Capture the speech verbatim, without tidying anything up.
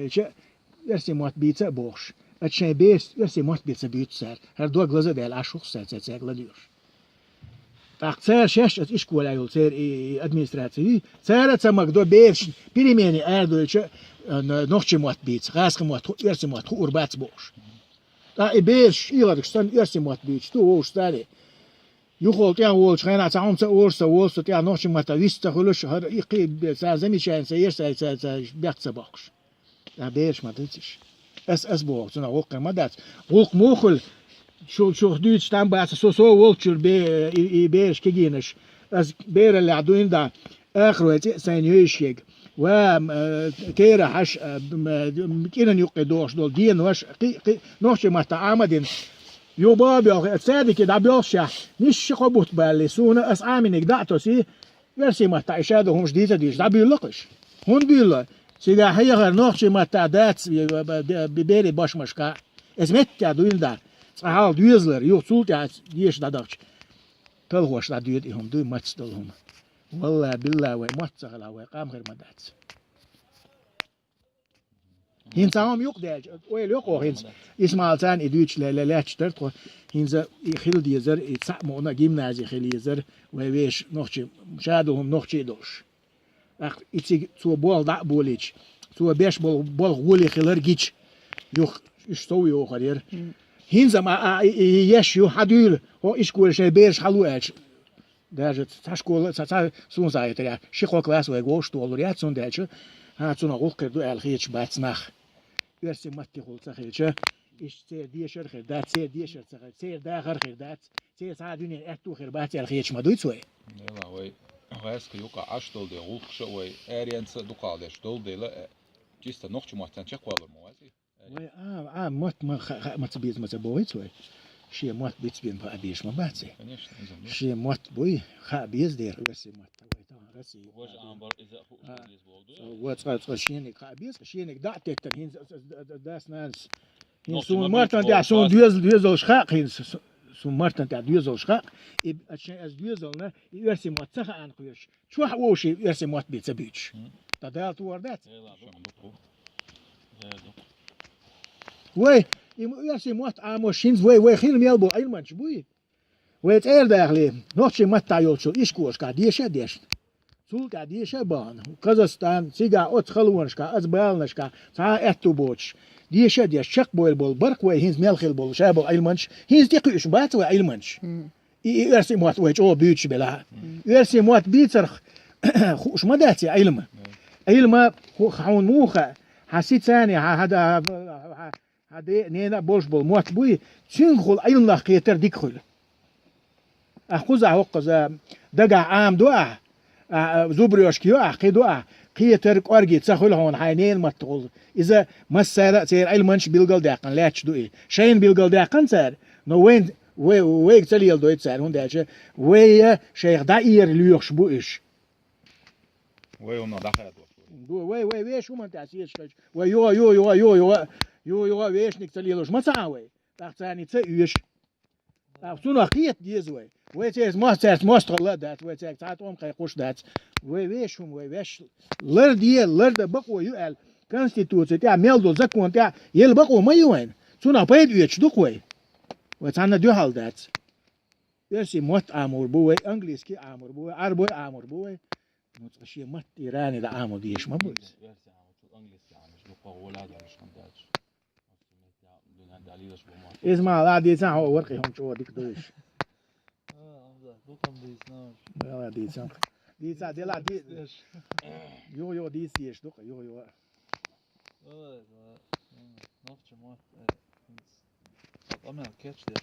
Эча оьрсийн мотт бийца а бохуш, ат шайн бесаца оьрсийн мотт бийца буьйцу цара. ХӀара дог лаза а даьлла, Ӏаш ву-кх цара, цаьрга ладуьйгӀуш. ТӀаккха цара шаьш ацу ишколехь йолу церан и, и администраци юй, цара а ца магадо бераш перемене арадойча, а, н-, нохчийн мотт бийца, гӀазкхийн мотт ху-, оьрсийн мотт хуур бац бохуш. ТӀаккха и бераш ийгӀаргаш санна оьрсийн мотт буьйцуш ду вовшашца цара. Юххе тӀехь волчу хенахь цхьа хӀума ца олуш, ца волуш, со тӀехь нохчийн маттахь вист ца хуьлуш, хӀара и кхин а цара замечани ца еш, ца, ца, ца, бехк ца боккхуш. ТӀаккха бераш ма дацаш. Ас, ас боху, цунах гӀуллакх хир ма дац. ГӀуллакх муха хуьлу? Шу, шух дуьйцуш там бац, со, со волчуьра бе-, и, и бераш кегийнаш. Ас бераллехь дуьйна дӀа, Ахарой цӀе а сайна йойуш ерг. Ва, м, э, кера хьаш, э, м, э, м, кӀиран юккъе дохуш долу денош, кхи, кхи, нохчийн маттахь Ӏама а дина. Юха баха боьлху, аса цаьрдике дӀабоьлхушехь, нисса кхо бутт баллий, суна ас Ӏамийнарг дӀа а тосий, оьрсийн маттахь и шадолу хӀумаш дийца а дийцуш, дӀабуьйлла-кх уьш? ХӀунда буьйлла? Цигахь хьехар нохчийн маттахь дац, бе-, бе-, бе-, берийн бошмашкахь. Аса меттехь дуьйна дӀа. Цкъа хьалха доьзалара, юха цул тӀаьхьа деша дӀадахча. Талхош дӀадоьду и хӀума, дуй мацдолу хӀума. Валла, билла, вай мотт ца хилахь, вай къам хир ма дац. ХӀинца хӀума юкъадаьлча, ойла йо кхо хӀинца. Исмаил царна и дуьйцуш ле-, ле-, лаьтташ дара тхо. ХӀинца и хила дезара, и цхьаъ мукъана гимнази хила езара, вай вешан нохчийн, шадолу хӀума нохчийн долуш. ТӀаккха и цига цо болх дӀа а болийча, цо беш болу болх гӀоле хилар гича, юха уьш сов йохур яра. ХӀинца ма, а, и, и, и еш ю, хьан дуьйла, хӀо ишколе шайн бераш хьало аьлча. Даже цхьа школа, цхьа, цхьа суна сагӀийтарехь, ши-кхо класс вайга вовшах толур яц, цундела аьлча, хьан цунах гӀуллакх хир ду аьлла хеташ бац нах. Оьрсийн маттехула ца хилча, иштта церан дешар хир дац, церан дешар ца хир, церан дахар хир дац, церан цхьа а дуьненан аьтту хир бац аьлла хеташ ма дуй цо вай. Дела, вай гӀаьска юкъахь Ӏаш долу дела, гӀуллакхаш а вай аренца а дукхахдеш долу дела, э, чисто нохчийн маттана чекхвалур ма вац и? Вай, а, а, мотт ма ха-, ха-, ма ца беза, ма ца бохуьйту вай. Шен мотт бицбен баа безаш ма бац и. Конечно, иза ма. Шен мотт буй, хаа беза дера, оьрсийн мотт, вай тахана Россия. Важа амбар иза хууш беза боху ду. Ва цкъа, цкъа шениг хаа беза, шениг дӀа а теттара, хӀинца, д-, д-, д-, дас-нанас. ХӀинца суна мартан тӀехь, суна доьзал-, доьзалш хаьа хӀинца, с-, суна мартан тӀехь доьзалш хаьа, и, а, шайн ас доьзална, и оьрсийн мотт ца хаьана кхоьруш. Чохь вовшийн оьрсийн мотт бен ца буьйцуш. М. Ткъа Дала товар дац? Эла ду. Эла ду. Вай, и м-, оьрсийн мотт Ӏамош хӀинца вай, вай хин мел бу Ӏилманчаш буй? Вай цӀера дахале, нохчийн маттахь йолчу ишколашкахь деша а дешна. Цул тӀаьхьа деша а бахана. Казахстан, цигахь оцу халонашкахь, оцу баланашкахь, цхьа а аьтту боцуш. Деша а деш, чекхбойла болу баркъ вай хӀинца мел хила болу, ша болу Ӏилманчаш, хӀинца тӀекхуьуш бац вай Ӏилманчаш. М. И, и оьрсийн мотт вай чӀогӀа буьйцуш белахь а. М. Оьрсийн мотт бийцарх хууш ма дац и Ӏилма. М. Ӏилма ху-, хьуна муха хаьа, хьан сица а, хьан, хьан да-, хьан, хьан де-, нена а болуш болу мотт буй, цуьнгахула Ӏилманах кхетар дика хуьлу. Ахь кхузахь хӀокхуза дагахь Ӏамадо ахь, а, а, зубрёшка йо ахь, кхин до ахь, кхетар кӀорге ца хуьлу хьуна хьайн ненан маттахула. Иза массара а церан Ӏилманчаш билгалдаьккхина лаьтташ ду и. Шайна билгалдаьккхина цара, но вайн, вай, вайга ца леладойту цара, хӀунда аьлча вай шайх дӀаэра лоьхуш бу уьш. Вай хӀума дӀахадо. Бу, вай, вай вешан хӀуманна тӀехь сеташ хилча, вай юха, юха, юха, юха, юха, юха вешаниг ца лелош ма ца Ӏа вай. ТӀаккха царна и ца оьшу. ТӀаккха цунах кхета деза вай. Вай церца мос-, цаьрца мостагӀалла а дац, вай цаьрга цхьа а тӀом кхайкхуш дац. Вай вешан хӀума, вай ваьш ларде, лардан бакъо ю аьлла, Конституци тӀехь мел долу закон тӀехь елла бакъо ма ю вайна. Цунах пайда оьцуш ду-кх вай. Вай цхьанна дуьхьал дац. Оьрсийн мотт Ӏамор бу вай, английский Ӏамор бу вай, Ӏарбой Ӏамор бу вай. Ну, цкъа шен матте рани да Ӏамор дезаш ма бу иза. Оьрсийн Ӏамор, английский Ӏамор, дукха гӀола а долуш хӀума дац. Иза ма ала дийцан, хьо варкъе хӀума чӀогӀа дика дуйш. А, Амза, дукха ма дийцина. Ала дийцан. Дийца, дела, ди-, Деш. Юха, юха дийца деш ду-кх, юха, юха. Ой, ва, м, нохча мотт, э, м, къамел кечдеш.